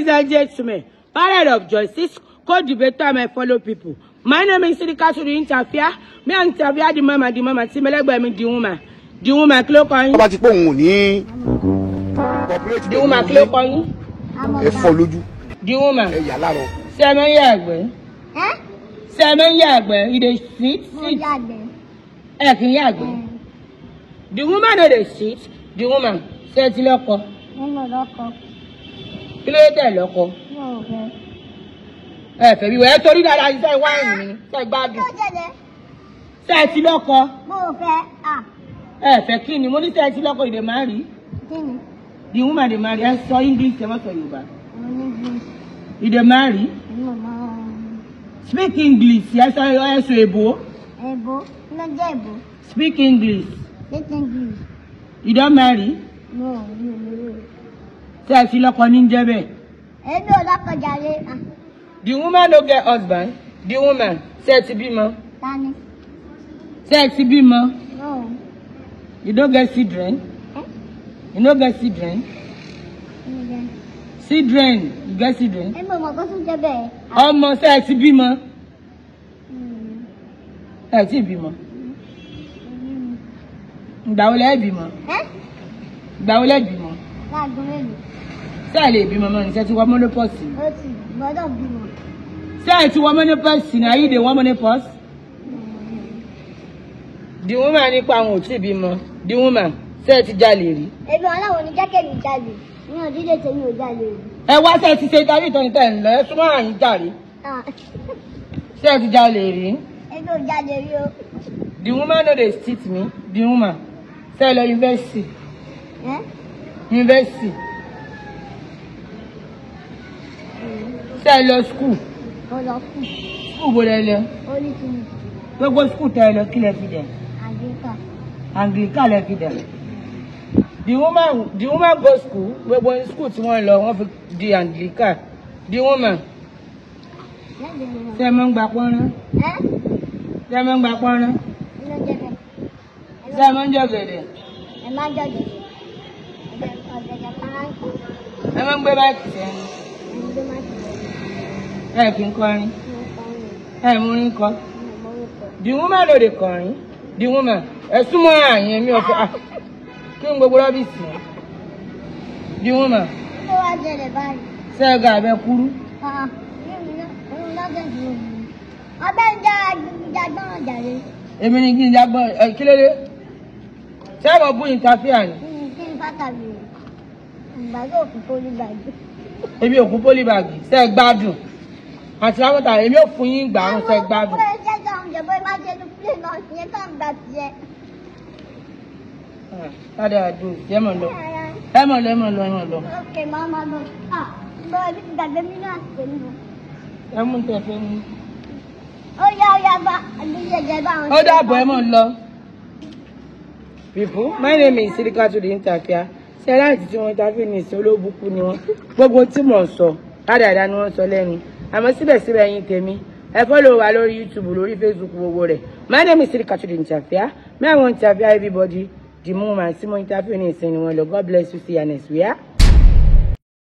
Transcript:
Ladies and gentlemen, parent of justice, co-debater and my fellow people. My name is Sidika to the interfere. Me interfere the mama, tí mẹlẹgbẹ mi the woman. The woman kí ló kọ yín? Tó bá ti pé òun ò ní. The woman kí ló kọ yín? Ẹ fọ́ lójú. The woman. Ẹ yà láàrọ̀. Ṣé ẹ máa ń yàgbẹ́? Ṣé ẹ máa ń yàgbẹ́? You dey sit, sit. Ẹ kì í yàgbẹ́. The woman no dey sit. The woman ṣé ẹ ti lọ́kọ? Kí ló dé tẹ̀ lọ́kọ? Ẹ fẹ́ bí wẹ́ ẹ torí dáadáa ṣe wáìnì ni ṣe gbádùn. Ṣé ẹ ti lọ́kọ? Ẹ fẹ́ kí ni? Mo ní ṣé ẹ ti lọ́kọ ìdè máa rí. The woman dey marry. Ẹ sọ English, ẹ má sọ Yorùbá. You dey marry? Speak English. Ẹ sọ èbó. Èbó. Ló jẹ́ èbó. Speak English. Speak English. You don marry? No, mi ò lè. Ṣé ẹ ti lọ́kọ ní jẹ́ bẹ́ẹ̀? Èmi ò lọ́kọ jàre. The woman no get husband. The woman ṣé ẹ ti bímọ? Tani? Ṣé ẹ ti bímọ? No. You don't get children? You no get children? Children, you get children? Èmi ò mọ̀ kó tún jẹ́ bẹ́ẹ̀. Ọmọ ṣé ẹ ti bímọ? Ẹ ti bímọ. Ìgbà wo lẹ bímọ? Ìgbà wo lẹ bímọ? Láago mélòó? Ṣé ẹ lè bímọ mọ́ ni? Ṣé ti wọ menopause ni? Ó ti gbọ́dọ̀ bímọ. Ṣé ẹ ti wọ menopause ni? Are you the one menopause? The woman nípa àwọn ò tí ì bímọ. The woman ṣé ẹ ti jalè rí? Èmi ọlọ́run ní jẹ́ kèmi jalè. Mi ò dídé tèmi ò jalè rí. Ẹ wá ṣé ẹ ti ṣe ìdarí ìtọ́ni tẹ̀ ń lọ, ẹ súnmọ́ àyín jàre. Ṣé ẹ ti jalè rí? Èmi ò jalè rí o. The woman no dey cheat me. The woman ṣé ẹ lọ yunifásitì? Yunifásitì. Ṣé ẹ lọ skul? Mo lọ skul. Skul bo lẹ lọ? Oríṣiríṣi. Gbogbo skul tẹ ẹ lọ kí lẹ fi dẹ̀? Anglican. Anglican lẹ fi dẹ̀. The woman go school, gbogbo school tí wọ́n lọ, wọ́n fi di Anglican. The woman. Ṣé ẹ máa ń gba pọ́nrán? Ṣé ẹ máa ń gba pọ́nrán? Ṣé ẹ máa ń jọ̀gẹ̀dẹ̀? Ẹ máa ń jọ̀gẹ̀dẹ̀. Ọ̀gẹ̀dẹ̀ paráǹkì. Ẹ máa ń gbé báàgì sẹ́nu. Ẹ kì í kọrin. Ẹ mú orin kọ. The woman no dey kọrin. The woman. Ẹ súnmọ́ àyẹn mi ọ̀fẹ́. Kí n gbogbo rọ́bìsì. The woman. Ó wá jẹlẹ̀ báyìí. Ṣé ẹ ga abẹ kúrú? Ọbẹ̀ ń já jagbọ́n jàre. Èmi ni kí n jagbọ́n ẹ kí lédè? Ṣé àwọn bú ìntàfíà ni? Kí n fàtàbí ìgbà yóò kú pólíbàgì. Èmi ò kú pólíbàgì. Ṣé ẹ gbádùn? Àti lámọ́ta èmi ò fún yín gbà ń ṣe gbádùn. Ó jẹ́ kí àwọn ìjọba máa ṣe ní plane náà ìyẹn tó ń gbà tiẹ̀. Ládàá àdùn ẹ mọ̀ lọ. Ẹ mọ̀ lọ, ẹ mọ̀ lọ, ẹ mọ̀ lọ. Ok, màá máa lọ. Bọ́ ẹbí ti gbàgbé mi náà ṣe nù. Ẹ mú tẹ fẹ́ mú. Ó yá bá àdúgbò jẹ bá àwọn. Ó dàbọ̀ ẹ mọ̀ lọ. People, my name is Sidika to the interfere. Ṣé láti tí wọ́n interfere ní ìsìn olóbùkún ni wọ́n. Gbogbo tí mò ń sọ, ládàá ni wọ́n sọ lẹ́nu. Àmọ́ síbẹ̀síbẹ̀ ẹ̀yin tèmi, ẹ follow wa lórí YouTube, lórí Facebook gbogbo rẹ̀. My name is Sidika to the interfere. May I want interfere everybody. The moment tí mo interview ní ìsìn ni wọ́n lọ. God bless you. See you next week.